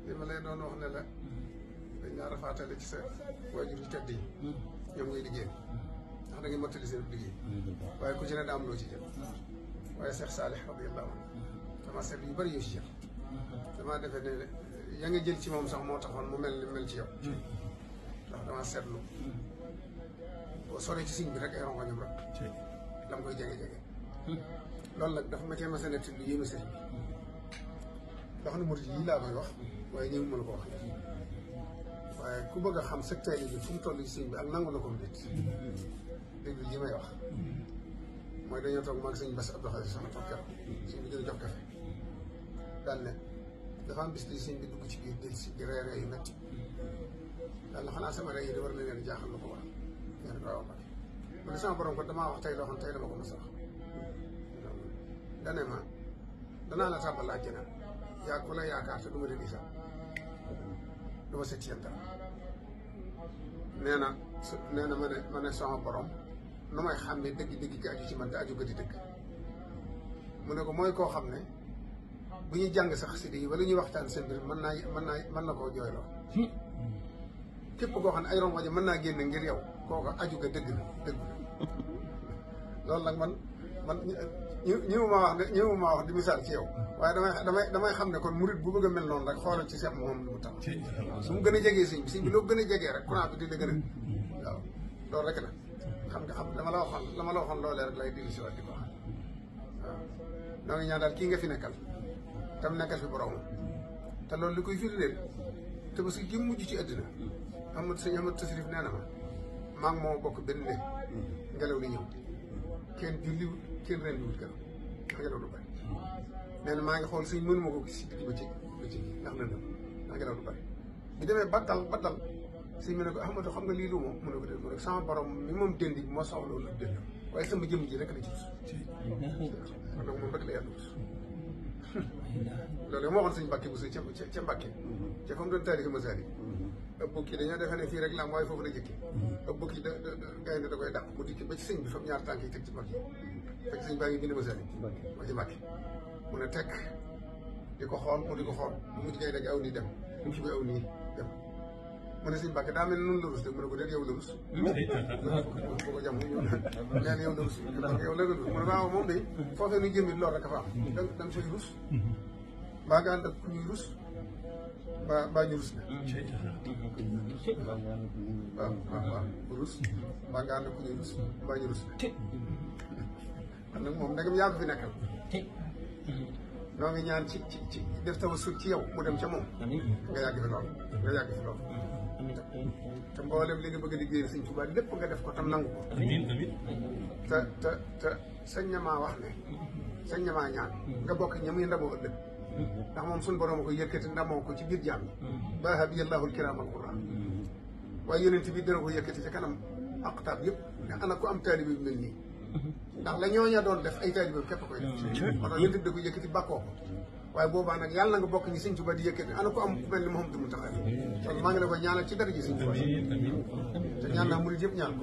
li ma lay doon wax ne la dañ laa rafaatale ci sa waajur yu tedd yi ñoom ngay liggéey ndax da ngay mottali seen liggéey waaye ku ci ne daa am loo ci jël waaye Cheikh Salih radiyallahu anhu dama seet yu bëri yu ci jël damaa defee ne yaa nga jël ci moom sax moo taxoon mu mel ni mel ci yow ndax dama seetlu boo soree ci siñ bi rek ay rongoñam rek la mu koy jege-jege loolu nag dafa ma cee mas a nekk lu yéeme sëriñ bi loo xam ne murid yi laa koy wax waaye ñëw mën a ko wax waaye ku bëgg a xam secteur bi fu mu toll ci sëñ bi ak nangu la ko nit déglu yi may wax mooy dañoo toog maag sëñ Bass Abdou Khadre sama toog keroog sëñ bi gën a jox kafe daal ne dafa am bis di sëñ bi dugg ci biir del si di reere yu metti daal na xanaa sama rey yi di war na leen jaaxal lu ko war ngeen ko waaw mu ne sama borom ko damaa wax tey loo xam tey dama ko mos a wax dane ma danaa la tàbbal àjjana yaa ku la yaakaar te du ma leen isa du ma set ci yéen dara nee na ma ne sama borom nu may xam ne dëgg-dëgg ki aju ci man te aju ga di dëgg mu ne ko mooy koo xam ne bu ñuy jàng sax si di wala ñuy waxtaan seen mbir mën na koo jooyloo képp koo xam ne ay rongoño mën naa génn ngir yow kooku aju ga dëgg loolu nag man ñëwuma wax di misaal ci yow waaye damay xam ne kon murit bu bëgg a mel noonu rek xoolal ci Cheikh Mouhamadou mu tax su mu gën a jegee sëñ bi loo gën a jegee rek courant bi di la gën a waaw loolu rek la xam dama la waxoon loolee rek lay dellu si waat di ko wax waaw noo ngi ñaan daal kii nga fi nekkal tam nekkal fi boromam te loolu li koy firndeel te parce que ki mujj ci àddina sëñ Amadou Tasrif nee na ma maa ngi moo bokk benn ne ngelaw li ñëw kenn julliwul kenn rendiwul kenn ngelaw lu bari nee na maa ngi xool sëñ mënuma ko gis si digg ba ci ndax lëndëm ndax ngelaw lu bari bi demee ba dal sëñ mu ne ko Ahmadou xam nga lii lu moom mu ne ko def mu ne sama borom mi moom dëndi moo soxla loolu ak dënd waaye sama jëm ji rek la ci kon nag moom rek la yàlla wut loolu moo waxoon sëñ Mbàkke bu sa ca Mbàkke ca fa mu doon taarixi masaali ëpp bukki dañoo defee ne fii rek la am waaye foofu la jëkki ëpp bukki gaynde da koy dàq mu dikki ba ci sëñ bi fam ñaar tànk yi teg ci mag yi fekk sëñ baa ngi bind masaali moo ci Mbàkke mu ne tekk di ko xool mu di ko xool mu mujj gaynde gi aw nii dem mu ci bi aw nii dem mu ne sëñ Mbàkke daa mel ne noonu la rus de mu ne ko déet yow la rus bu ko jam neen yow la rus yow la rus mu ne waaw moom day foofee nu jëmit loolu rek a fa am da nga fay rus mbaa nga ànd ak ku ñuy rus mbaa ñu rus na waaw rus mbaa nga ànd ak ku ñuy rus mbaa ñu rus na kon nag moom ndegam yaa ko fi nekkal noo ngi ñaan ci def tawassul ci yow mu dem ca moom nga yàgg fi lool te mboolem li nga bëgg a liggéeyal Sëñ Tuubaa lépp nga def ko tam nangu ko te sañ na maa wax ne sañ na maa ñaan nga bokk ña muy ndamoo ëllëg ndax moom suñu borom a ko yëkkati ndamoo ko ci biir jaam yi baaha bi yallahul kiraam al quran waaye yonent bi dina ko yëkkati ca kanam aqtaab yëpp ne ana ko am taalibe bi mel nii ndax la ñooña doon def ay taalibe képp koy def moo tax yonent bi da ko yëkkati bàkkoo ko waaye boobaa nag yàlla na nga bokk ñi Sëñ Tuubaa di yëkkati ana ko am ku mel ni Mouhamadou Mountakha kon maa ngi la koy ñaanal ci dara ji Sëñ Tuubaa te ñaan naa murid yëpp ñaan ko